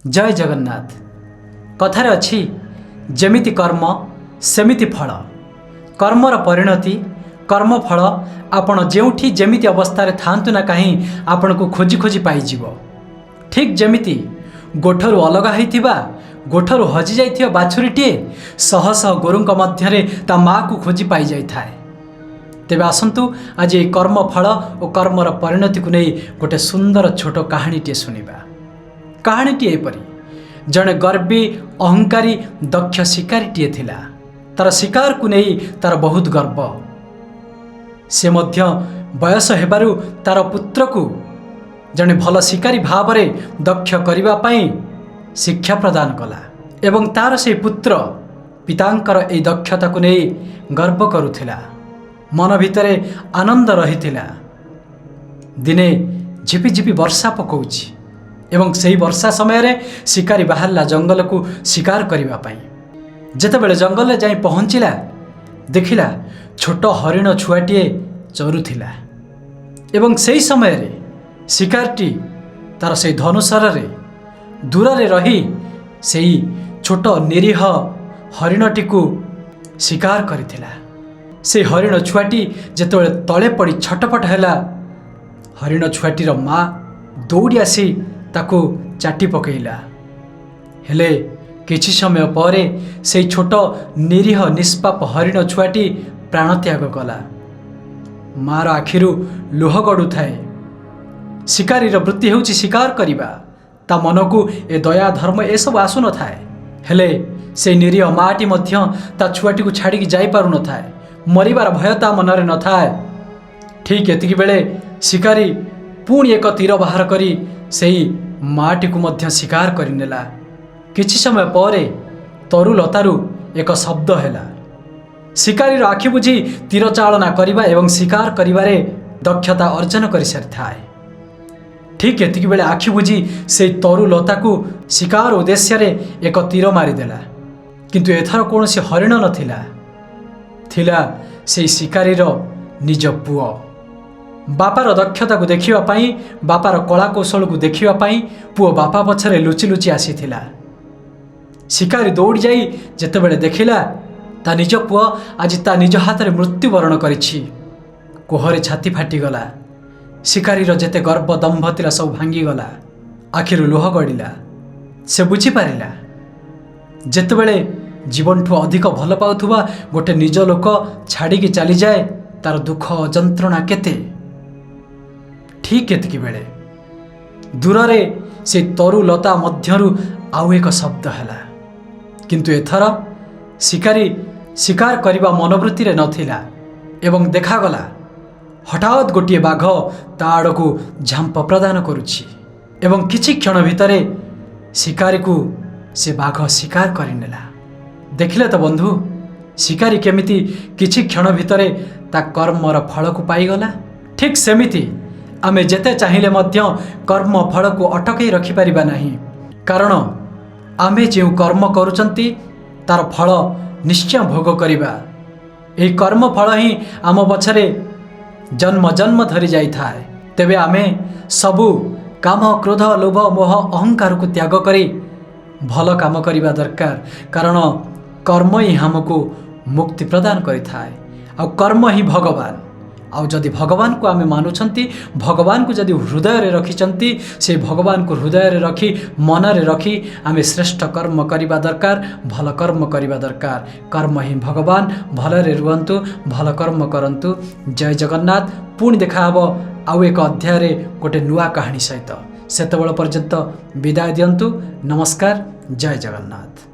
ଜୟ ଜଗନ୍ନାଥ। କଥାରେ ଅଛି, ଯେମିତି କର୍ମ ସେମିତି ଫଳ। କର୍ମର ପରିଣତି, କର୍ମଫଳ ଆପଣ ଯେଉଁଠି ଯେମିତି ଅବସ୍ଥାରେ ଥାଆନ୍ତୁ ନା କାହିଁ, ଆପଣଙ୍କୁ ଖୋଜି ଖୋଜି ପାଇଯିବ। ଠିକ୍ ଯେମିତି ଗୋଠରୁ ଅଲଗା ହୋଇଥିବା, ଗୋଠରୁ ହଜିଯାଇଥିବା ବାଛୁରୀଟିଏ ଶହ ଶହ ଗୋରୁଙ୍କ ମଧ୍ୟରେ ତା ମାଆକୁ ଖୋଜି ପାଇଯାଇଥାଏ। ତେବେ ଆସନ୍ତୁ, ଆଜି ଏହି କର୍ମଫଳ ଓ କର୍ମର ପରିଣତିକୁ ନେଇ ଗୋଟେ ସୁନ୍ଦର ଛୋଟ କାହାଣୀଟିଏ ଶୁଣିବା। କାହାଣୀଟି ଏପରି: ଜଣେ ଗର୍ବୀ, ଅହଙ୍କାରୀ, ଦକ୍ଷ ଶିକାରୀଟିଏ ଥିଲା। ତାର ଶିକାରକୁ ନେଇ ତାର ବହୁତ ଗର୍ବ। ସେ ମଧ୍ୟ ବୟସ ହେବାରୁ ତାର ପୁତ୍ରକୁ ଜଣେ ଭଲ ଶିକାରୀ ଭାବରେ ଦକ୍ଷ କରିବା ପାଇଁ ଶିକ୍ଷା ପ୍ରଦାନ କଲା ଏବଂ ତାର ସେଇ ପୁତ୍ର ପିତାଙ୍କର ଏଇ ଦକ୍ଷତାକୁ ନେଇ ଗର୍ବ କରୁଥିଲା। ମନ ଭିତରେ ଆନନ୍ଦ ରହିଥିଲା। ଦିନେ ଝିପିଝିପି ବର୍ଷା ପକାଉଛି ଏବଂ ସେହି ବର୍ଷା ସମୟରେ ଶିକାରୀ ବାହାରିଲା ଜଙ୍ଗଲକୁ ଶିକାର କରିବା ପାଇଁ। ଯେତେବେଳେ ଜଙ୍ଗଲରେ ଯାଇ ପହଞ୍ଚିଲା, ଦେଖିଲା ଛୋଟ ହରିଣ ଛୁଆଟିଏ ଚରୁଥିଲା ଏବଂ ସେହି ସମୟରେ ଶିକାରଟି ତାର ସେଇ ଧନୁଶରରେ ଦୂରରେ ରହି ସେଇ ଛୋଟ ନିରୀହ ହରିଣଟିକୁ ଶିକାର କରିଥିଲା। ସେଇ ହରିଣ ଛୁଆଟି ଯେତେବେଳେ ତଳେ ପଡ଼ି ଛଟପଟ ହେଲା, ହରିଣ ଛୁଆଟିର ମା ଦୌଡ଼ି ଆସି ତାକୁ ଚାଟି ପକାଇଲା। ହେଲେ କିଛି ସମୟ ପରେ ସେଇ ଛୋଟ, ନିରୀହ, ନିଷ୍ପାପ ହରିଣ ଛୁଆଟି ପ୍ରାଣତ୍ୟାଗ କଲା। ମାର ଆଖିରୁ ଲୁହ ଗଡ଼ୁଥାଏ। ଶିକାରୀର ବୃତ୍ତି ହେଉଛି ଶିକାର କରିବା। ତା ମନକୁ ଏ ଦୟା, ଧର୍ମ ଏସବୁ ଆସୁନଥାଏ। ହେଲେ ସେଇ ନିରୀହ ମାଟି ମଧ୍ୟ ତା ଛୁଆଟିକୁ ଛାଡ଼ିକି ଯାଇପାରୁନଥାଏ। ମରିବାର ଭୟ ତା ମନରେ ନଥାଏ। ଠିକ୍ ଏତିକି ବେଳେ ଶିକାରୀ ପୁଣି ଏକ ତୀର ବାହାର କରି ସେଇ ମାଟିକୁ ମଧ୍ୟ ଶିକାର କରିନେଲା। କିଛି ସମୟ ପରେ ତରୁଲତାରୁ ଏକ ଶବ୍ଦ ହେଲା। ଶିକାରୀର ଆଖି ବୁଜି ତୀର ଚାଳନା କରିବା ଏବଂ ଶିକାର କରିବାରେ ଦକ୍ଷତା ଅର୍ଜନ କରିସାରିଥାଏ। ଠିକ୍ ଏତିକି ବେଳେ ଆଖି ବୁଜି ସେଇ ତରୁଲତାକୁ ଶିକାର ଉଦ୍ଦେଶ୍ୟରେ ଏକ ତୀର ମାରିଦେଲା। କିନ୍ତୁ ଏଥର କୌଣସି ହରିଣ ନଥିଲା, ଥିଲା ସେଇ ଶିକାରୀର ନିଜ ପୁଅ। ବାପାର ଦକ୍ଷତାକୁ ଦେଖିବା ପାଇଁ, ବାପାର କଳା କୌଶଳକୁ ଦେଖିବା ପାଇଁ ପୁଅ ବାପା ପଛରେ ଲୁଚି ଲୁଚି ଆସିଥିଲା। ଶିକାରୀ ଦୌଡ଼ି ଯାଇ ଯେତେବେଳେ ଦେଖିଲା ତା ନିଜ ପୁଅ ଆଜି ତା ନିଜ ହାତରେ ମୃତ୍ୟୁବରଣ କରିଛି, କୋହରେ ଛାତି ଫାଟିଗଲା। ଶିକାରୀର ଯେତେ ଗର୍ବ ଦମ୍ଭ ଥିଲା, ସବୁ ଭାଙ୍ଗିଗଲା। ଆଖିରୁ ଲୁହ ଗଡ଼ିଲା। ସେ ବୁଝିପାରିଲା, ଯେତେବେଳେ ଜୀବନଠୁ ଅଧିକ ଭଲ ପାଉଥିବା ଗୋଟେ ନିଜ ଲୋକ ଛାଡ଼ିକି ଚାଲିଯାଏ, ତାର ଦୁଃଖ ଯନ୍ତ୍ରଣା କେତେ। ଠିକ୍ ଏତିକି ବେଳେ ଦୂରରେ ସେ ତରୁ ଲତା ମଧ୍ୟରୁ ଆଉ ଏକ ଶବ୍ଦ ହେଲା। କିନ୍ତୁ ଏଥର ଶିକାରୀ ଶିକାର କରିବା ମନୋବୃତ୍ତିରେ ନଥିଲା ଏବଂ ଦେଖାଗଲା ହଠାତ୍ ଗୋଟିଏ ବାଘ ତା ଆଡ଼କୁ ଝାମ୍ପ ପ୍ରଦାନ କରୁଛି ଏବଂ କିଛି କ୍ଷଣ ଭିତରେ ଶିକାରୀକୁ ସେ ବାଘ ଶିକାର କରିନେଲା। ଦେଖିଲେ ତ ବନ୍ଧୁ, ଶିକାରୀ କେମିତି କିଛି କ୍ଷଣ ଭିତରେ ତା କର୍ମର ଫଳକୁ ପାଇଗଲା? ଠିକ୍ ସେମିତି ଆମେ ଯେତେ ଚାହିଁଲେ ମଧ୍ୟ କର୍ମ ଫଳକୁ ଅଟକେଇ ରଖିପାରିବା ନାହିଁ, କାରଣ ଆମେ ଯେଉଁ କର୍ମ କରୁଛନ୍ତି ତାର ଫଳ ନିଶ୍ଚୟ ଭୋଗ କରିବା। ଏହି କର୍ମ ଫଳ ହିଁ ଆମ ପଛରେ ଜନ୍ମ ଜନ୍ମ ଧରି ଯାଇଥାଏ। ତେବେ ଆମେ ସବୁ କାମ, କ୍ରୋଧ, ଲୋଭ, ମୋହ, ଅହଙ୍କାରକୁ ତ୍ୟାଗ କରି ଭଲ କାମ କରିବା ଦରକାର, କାରଣ କର୍ମ ହିଁ ଆମକୁ ମୁକ୍ତି ପ୍ରଦାନ କରିଥାଏ ଆଉ କର୍ମ ହିଁ ଭଗବାନ। ଆଉ ଯଦି ଭଗବାନଙ୍କୁ ଆମେ ମାନୁଛନ୍ତି, ଭଗବାନଙ୍କୁ ଯଦି ହୃଦୟରେ ରଖିଛନ୍ତି, ସେଇ ଭଗବାନଙ୍କୁ ହୃଦୟରେ ରଖି, ମନରେ ରଖି ଆମେ ଶ୍ରେଷ୍ଠ କର୍ମ କରିବା ଦରକାର, ଭଲ କର୍ମ କରିବା ଦରକାର। କର୍ମ ହିଁ ଭଗବାନ। ଭଲରେ ରୁହନ୍ତୁ, ଭଲ କର୍ମ କରନ୍ତୁ। ଜୟ ଜଗନ୍ନାଥ। ପୁଣି ଦେଖାହେବ ଆଉ ଏକ ଅଧ୍ୟାୟରେ ଗୋଟେ ନୂଆ କାହାଣୀ ସହିତ। ସେତେବେଳ ପର୍ଯ୍ୟନ୍ତ ବିଦାୟ ଦିଅନ୍ତୁ। ନମସ୍କାର। ଜୟ ଜଗନ୍ନାଥ।